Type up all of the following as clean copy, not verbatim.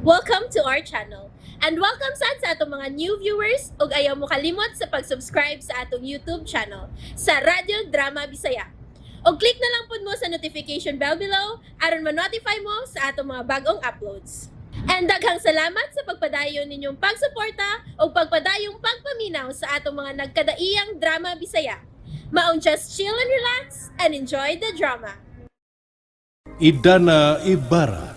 Welcome to our channel. And welcome sad sa atong mga new viewers ug ayaw mo kalimot sa pag-subscribe sa atong YouTube channel sa Radyo Drama Bisaya. Og click na lang pud mo sa notification bell below aron ma-notify mo sa atong mga bagong uploads. And daghang salamat sa pagpadayon ninyong pagsuporta ug pagpadayong pagpaminaw sa atong mga nagkadaiyang drama Bisaya. Maong just chill and relax and enjoy the drama. Idana Ibarra.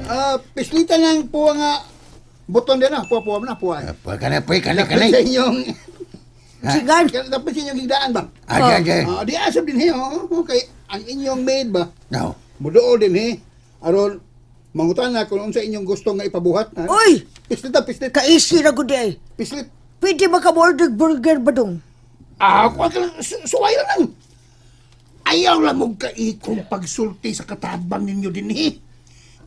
Ah, pislitan lang po nga buton din na, puwa puwa na, puwa. Pa kana pa kana Dapat kana. sa inyong Sigan. Dapat sa inyong higdaan ba? Ah, di, di. Ah, di asab din he, oh. Okay, ang inyong maid ba? No. Muduol din he. Aron mangutan na kung unsa inyong gusto nga ipabuhat. Ha? Uy! Pislit na, pislit. Kaisi ra gud ay. Pislit. Pwede maka-order burger ba dong? Ah, kuha ka lang, suway lang lang. Ayaw lang mong kaikong pagsulti sa katabang ninyo din eh.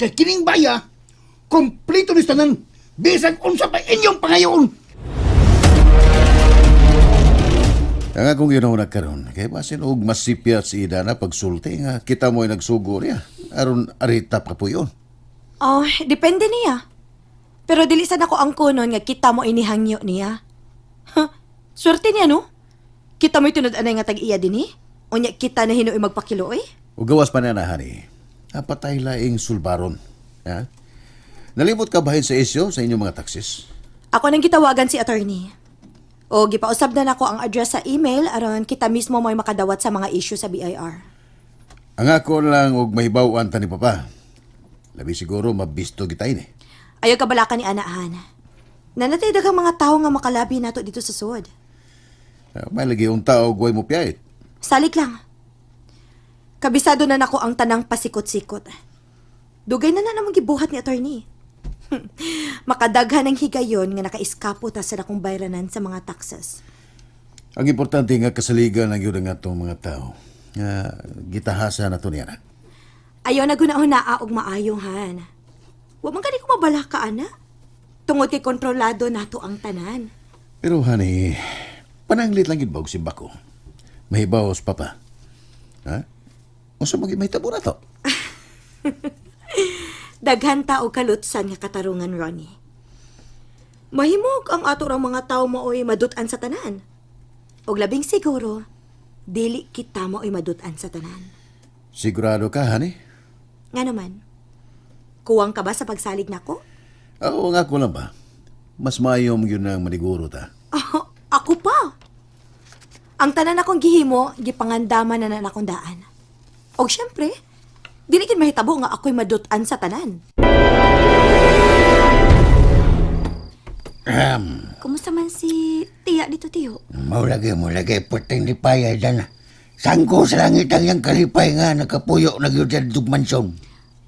Kay kining baya, kompleto ni tanan. Bisag unsa pa inyong pangayon. Ang akong ginawa karon kay basin og masipyat si Ida na pagsulti nga kita mo'y nagsugo niya. Aron arita pa po yun. Oh, depende niya. Pero dili sad ako ang kunon nga kita mo inihangyo niya. Huh, swerte niya, no? Kita mo'y tunod anay nga tag-iya din eh. Unya kita na hinuoy magpakilo eh. O gawas pa na na, honey. Apatay laing sulbaron. Ha? Nalimot ka bahin sa isyo sa inyong mga taksis? Ako nang gitawagan si attorney. O gipausab na nako ang address sa email aron kita mismo mo'y makadawat sa mga issue sa BIR. Ang ako lang og mahibaw-an ta ni Papa. Labi siguro mabisto kita ini. Ayaw kabalaka ni Anaan. Nanatay daghang mga tao nga makalabi nato dito sa sud. May lagi unta og way mo piyait. Salik lang. Kabisado na nako ang tanang pasikot-sikot. Dugay na na namang gibuhat ni attorney. Makadaghan ang higayon nga nakaiskapo ta sa dakong bayranan sa mga taxes. Ang importante nga kasaligan ang yun ang atong mga tao. Nga gitahasa na to niya na. Ayaw na guna-hunaa og maayo han. Wa man gani ko mabala ka ana. Tungod kay kontrolado nato ang tanan. Pero honey, pananglit lang gid ba og simbako? Mahibaw sa papa. Ha? Unsa man gid mahitabo na to? Daghan ta og kalutsan nga katarungan, Ronnie. Mahimog ang ato rang mga tao maoy madut-an sa tanan. Og labing siguro, dili kita maoy madut-an sa tanan. Sigurado ka, honey? Nga naman, kuwang ka ba sa pagsalig nako? Oo nga ko lang ba? Mas maayo mo yun ang maniguro ta. Ah, ako pa. Ang tanan akong gihimo, gipangandaman na na akong daan. Og syempre, dili kin mahitabo nga ako'y madut-an sa tanan. Kumusta man si Tiya dito, Tiyo? Maulagi, maulagi, puting lipay ay dana. Sangko sa langit ang iyang kalipay nga nakapuyo na gyud sa dugmansyon.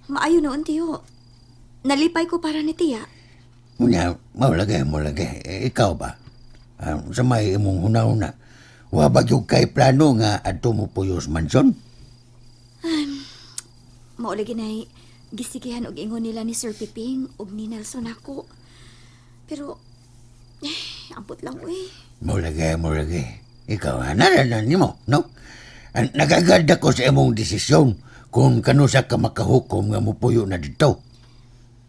Maayo noon, Tiyo. Nalipay ko para ni Tiya. Unya, maulagi, maulagi. Eh, ikaw ba? Ah, sa may imong huna-huna, wa ba gyud kay plano nga adto mo puyo sa mansyon? Maulagi nay gisigihan og ingon nila ni Sir Piping og ni Nelson ako. Pero, eh, ampot lang, uy. Maulagi, maulagi. Ikaw, naranan nimo, no? Nagaganda ko sa imong desisyon kung kanusa ka makahukom nga mupuyo na dito.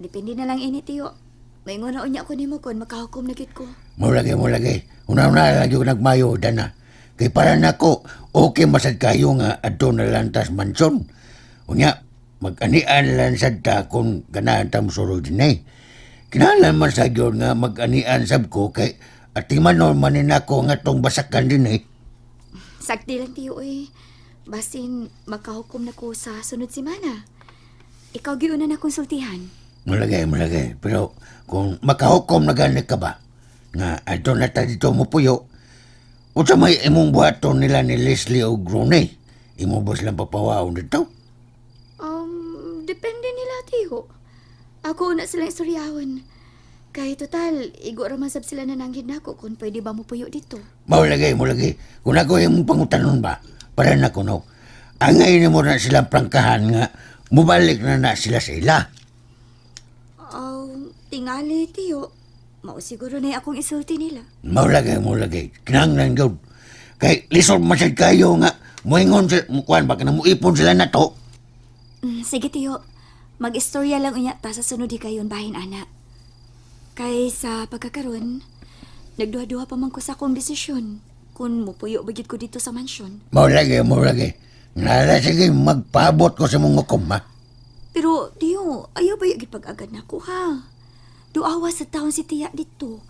Depende na lang ini, Tiyo. Maingon na unya ko nimo kung makahukom na gid ko. Maulagi, maulagi. Una-una lagi ko nagmayo, dana. Kay para nako, okay masad kayo nga adto na lang tas mansyon. Unya, mag-anian lang sad ta kung ganahan ta mosuroy din eh. Kinahanglan man sa gyud nga mag-anian sab ko kay atiman man ni nako nga tong basakan din eh. Sakti lang, Tiyo, uy. Basin, makahukom na ko sa sunod semana. Ikaw gyud na konsultihan. Malagay, malagay. Pero kung makahukom na gani ka ba, nga adto na ta dito mo puyo, unsa may imong buhaton nila ni Leslie o Grone? Imo ba silang papawaon dito? Depende nila, Tiyo. Ako una sila istoryahon. Kay total, igo ra man sab sila nananghid nako kung pwede ba mo puyo dito. Maulagay, maulagay. Kung ako imong pangutanon ba, para na kuno. Angay nimo na silang prangkahan nga, mubalik na na sila sa ila. Tingali, Tiyo. Mao siguro na akong isulti nila. Maulagay, maulagay. Kinahanglan gyud. Kay lisod masad kayo nga, muingon sila, mukuan ba, kana muipon sila na to. Sige, Tiyo. Mag-istorya lang unya ta sa sunod higayon bahin ana. Kay sa pagkakaron, nagduha-duha pa man ko sa akong desisyon kung mupuyo ba gyud ko dito sa mansyon. Mao lagi, mao lagi. Nala sige, magpaabot ko sa mong hukom, ha? Pero Tiyo, ayaw ba yung pag-agad na ko ha? Duawa sa taon si Tiya dito.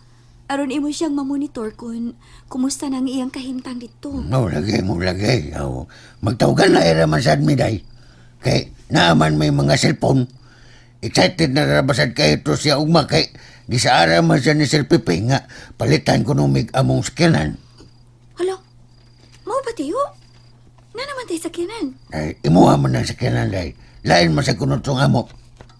Aron imo siyang mamonitor kung kumusta nang iyang kahimtang dito. Mao lagi, mao lagi. Aw, magtawagan na era man sad mi day. Kay naaman may mga cellphone. Excited na rabasad kayo to siya ugma kay gisaara man siya ni Sir Pepe nga palitan ko numig among sakyanan. Hala, mao ba Tiyo? Na naman tayo sakyanan. Ay, imuha man ang sakyanan day. Lain man sa kunot tong amo.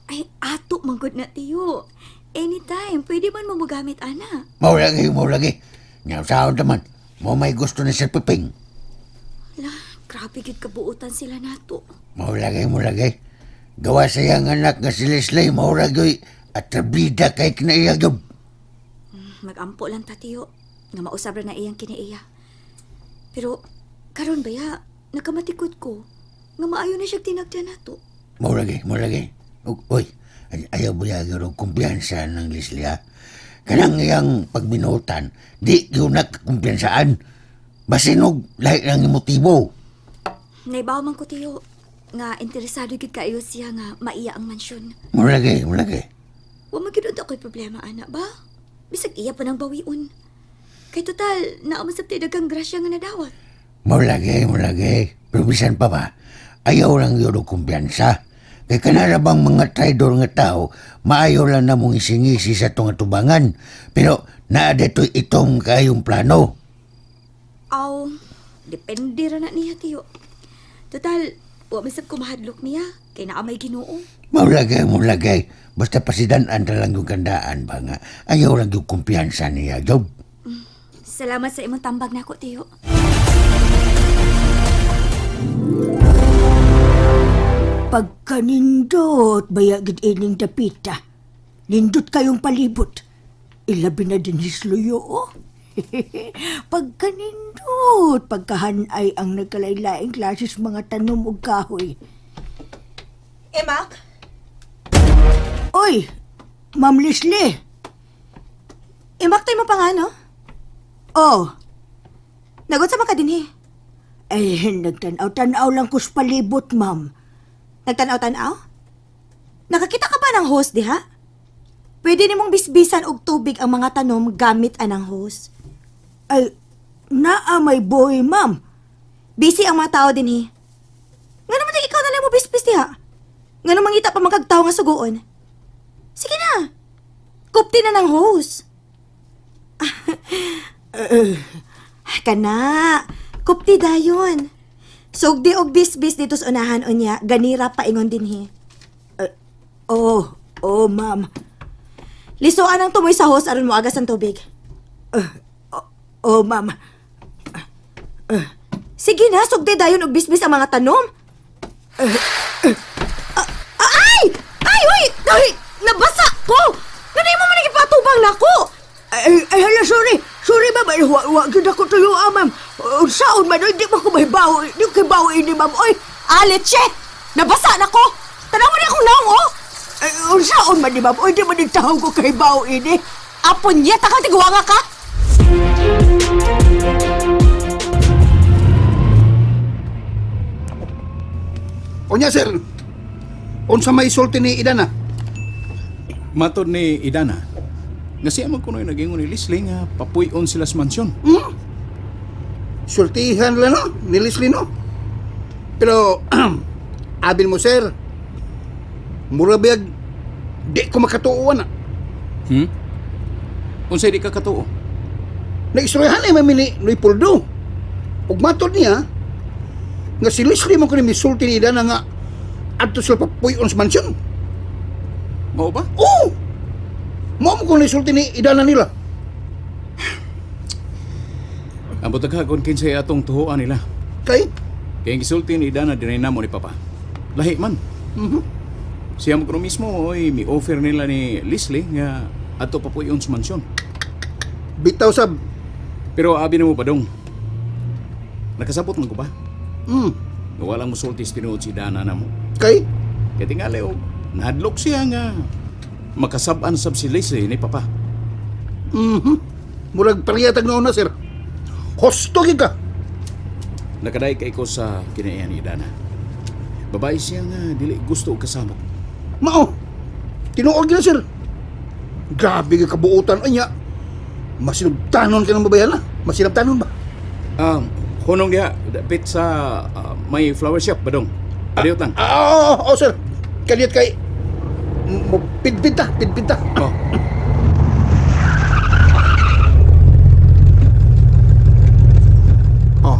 Ay, ato manggod na Tiyo. Anytime, pwede man mo mogamit, ana. Mao lagi, mao lagi. Nga sahod naman, mo may gusto ni Sir Pepeng. Hala, grabe gid kabuutan sila nato. Mao lagi, mao lagi. Gawa sa iyang anak nga si Leslie, mao lagi at trabida kay kinaiyagob. Magampo lang ta Tiyo, nga mausab ra na iyang kinaiya. Pero karon baya, nakamatikod ko nga maayo na siya tinagdan nato. Mao lagi, mao lagi. Uy, ayaw mo yagi og kumpiyansa ng Leslie, ha? Kanang iyang pagbinutan, di yun nagkumpiyansaan. Basinog, lahi lang yung motibo. Naibaw man ko Tiyo nga interesado gid kaayo siya nga maiya ang mansyon. Mao lagi, mao lagi. Wa man gyud ako'y problema ana ba? Bisag iya pa nang bawion. Kay total, naa man sab tay daghang grasya nga nadawat. Mao lagi, mao lagi. Pero bisan pa ba, ayaw lang yun og kumpiyansa. Kay kanara bang mga traidor nga tao, maayo lang na mong isingisi sa itong atubangan. Pero naa dito'y itong kayong plano. Aw, depende ra na niya Tiyo. Total, wa man sab ko mahadlok niya kay naa may Ginoo. Mao lagi, mao lagi. Basta pasidan-an ta lang yung kandaan ba nga. Ayaw lang yung kumpiyansa niya, Job. Salamat sa imong tambag nako Tiyo. Pagkanindot, baya gid ining dapita. Nindot kayong palibot. Ilabi na din hisluyo, oh. Pagkanindot, pagkahanay ang nagkalaylaing klases mga tanom ug kahoy. Emak? Oy, Ma'am Leslie. Emak, tayo mo pa nga, no? Oh, Nagot sa maka dinhi. ay nagtanaw-tanaw lang ko sa palibot, ma'am. Nagtanaw-tanaw? Nakakita ka ba ng hose, diha? Pwede nimong bisbisan og tubig ang mga tanom gamit anang hose. Ay, naa may boy, ma'am. Busy ang mga tao dinhi. Nga naman ikaw na lang mo bisbis diha. Nga naman mangita pa magkagtaw nga suguon. Sige na. Kupti na ng hose. Kana. Kupti dayon. Sugdi og bisbis dito sa unahan unya, ganira paingon dinhi. Oh, oh, ma'am. Lisuan ang tumoy sa hose aron moagas ang tubig. Oh, ma'am. Sige na, sugdi dayon og bisbis ang mga tanom. Ah, ah, ay! Ay, uy! Ay, nabasa ko! Ganay mo man nagipatubang nako! Ay, ay, hala, sorry. Sorry, ma'am. Ay, wa, wa, gyud ako tuyo, ah, ma'am. Unsaon man, hindi mo ko mahibaw. Hindi ko hibaw ini, ma'am. Oy, Ah, leche! Nabasa nako! Tanaw mo ni akong naong, oh! ay, unsaon man ni, ma'am. Oy, di man nagtahong ko kahibaw ini. Apunyeta kang tiguanga ka! Unya sir, unsa may sulti ni Idana? Matod ni Idana, nga siya man kuno'y nag-ingon ni Leslie nga papuy-on sila sa mansyon. Sultihan lang no, ni Leslie no. Pero abil mo sir, mura biyag di ko makatuoan na. Unsay di ka katuo? Naistoryahan ay mami ni Leopoldo. Ug matod niya, nga si Leslie mo kuno misulti ni Idana nga adto sila papuy-on sa mansyon. Mao ba? Oo! Mao mo kung nisulti ni Idana nila. Ang butagha kung kinsay atong tuhoan nila. Kay, Kaya ang gisulti ni Idana dinay namo ni Papa. Lahi man. Siya mo kuno mismo oy mi-offer nila ni Leslie nga ato papuy-on sa mansyon. Bitaw sab. Pero abi na mo pa dong. Nakasabot man ko ba? Mm. Nga wala mo sulti sa tinuod si Dana na mo. Kay, Kaya tingali og Nahadlok siya nga makasab-an sab si Leslie ni Papa. Murag pariyatag noon na, sir. Husto gyud ka. Nakaday kay ko sa kinaiyan ni Idana. Babae siya nga dili gusto og kasamok. Mao. Tinuod gyud na, sir. Grabe ka kabuutan unya. Masinubtanon ka ng babayan na. Masinubtanon ba? Hunong diha dapit sa may flower shop badong. Adiyo tang. Ah, oo, oo, sir. Kaliyat kay mo pidpid ta, pidpid ta. Oh. Oh.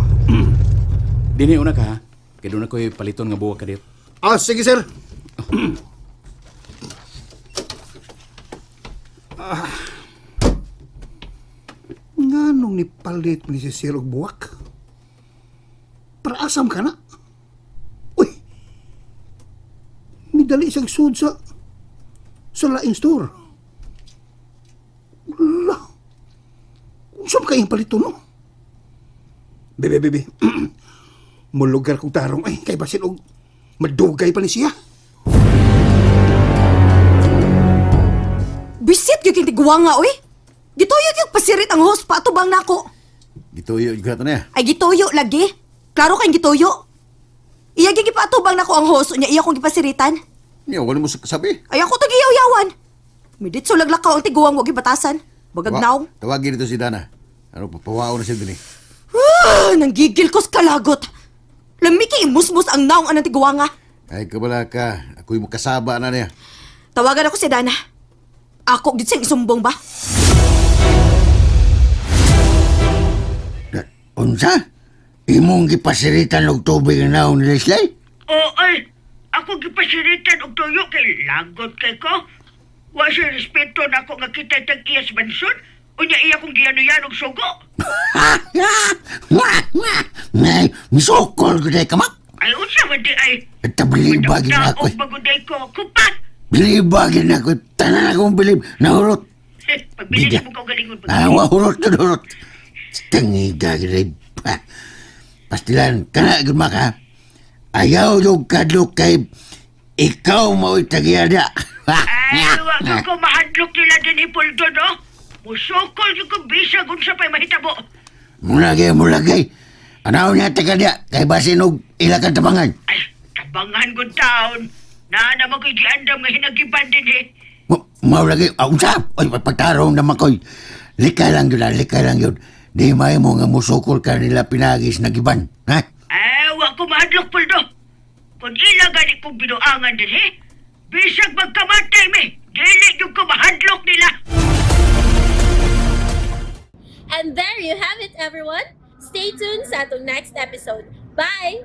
Dini una ka ha. Kay doon ako'y paliton nga buwak kadiyot. Ah, sige, sir. ah. Nganong nipalit ni si Sir og buwak? Para asam ka na? Uy! Midali siyang sud sa laing store. Wala. Kung saan kayong palito, no? Bebe, bebe. Mulugar kong tarong ay kay basin og madugay pa ni siya. Bisit gyud kay tiguanga oy. Gituyo gyud pasirit ang host pa atubang nako. Gituyo yung kato niya. Ay gituyo lagi. Klaro kay gituyo. Iya gyud gipaatubang nako ang host unya iya kong gipasiritan. Niya, wala mo sabi. Ay ako to giyaw-yawan. Miditso laglakaw ang tiguang wa gibatasan. Bagag naong. Tawagin dito si Dana. Ano, papawaon na siya din eh. Ah, nanggigil ko sa kalagot. Lami kay imusmus ang naong anang tiguanga. Ay, kabala ka. Ako'y makasaba na niya. Tawagan ako si Dana. Ako gid siyang isumbong ba? Unsa? Imong gipasiritan og tubig ang naon ni Leslie? Oo, ay. Ako gipasiritan og tuyo kay lagot kay ko. Wa siya respeto na ako nga kita tag iyas mansyon. Unya iya kong giyanuyan og sugo. Ngay, misukol ko day kamak. Ay unsa man di ay. At bilibagin na ako. Og baguday ko kupat. Bilibagin na ako. Tanan akong bilib. Nahurot. Eh, Pagbilin Bida. mo kaugalingon Ah, wahurot to hurot. Tangiga gid. Pastilan, kana gud maka. Ayaw yung kadlok kay ikaw mao'y tagiyada. Ay, wa ko ko mahadlok nila din ipuldo, no? Musukol yung ko bisag unsa pa'y mahitabo. Mulagay, mulagay. Anaw niya taga diya, kay basin og ila kang tabangan. Ay, tabangan gud taon. Na naman ko'y giandam nga hinagiban din eh. Maulagay, ah, unsa? Ay, pagtarong naman ko'y. Likay lang yun, ah, likay lang yun. Di may mo nga musukol ka nila pinagis na giban. Ha? Ay, wa ko mahadlok puldo. Kung ila gani kong binuangan din eh. Bisag magkamatay mi, dili yung ko mahadlok nila. And there you have it, everyone. Stay tuned sa atong next episode. Bye!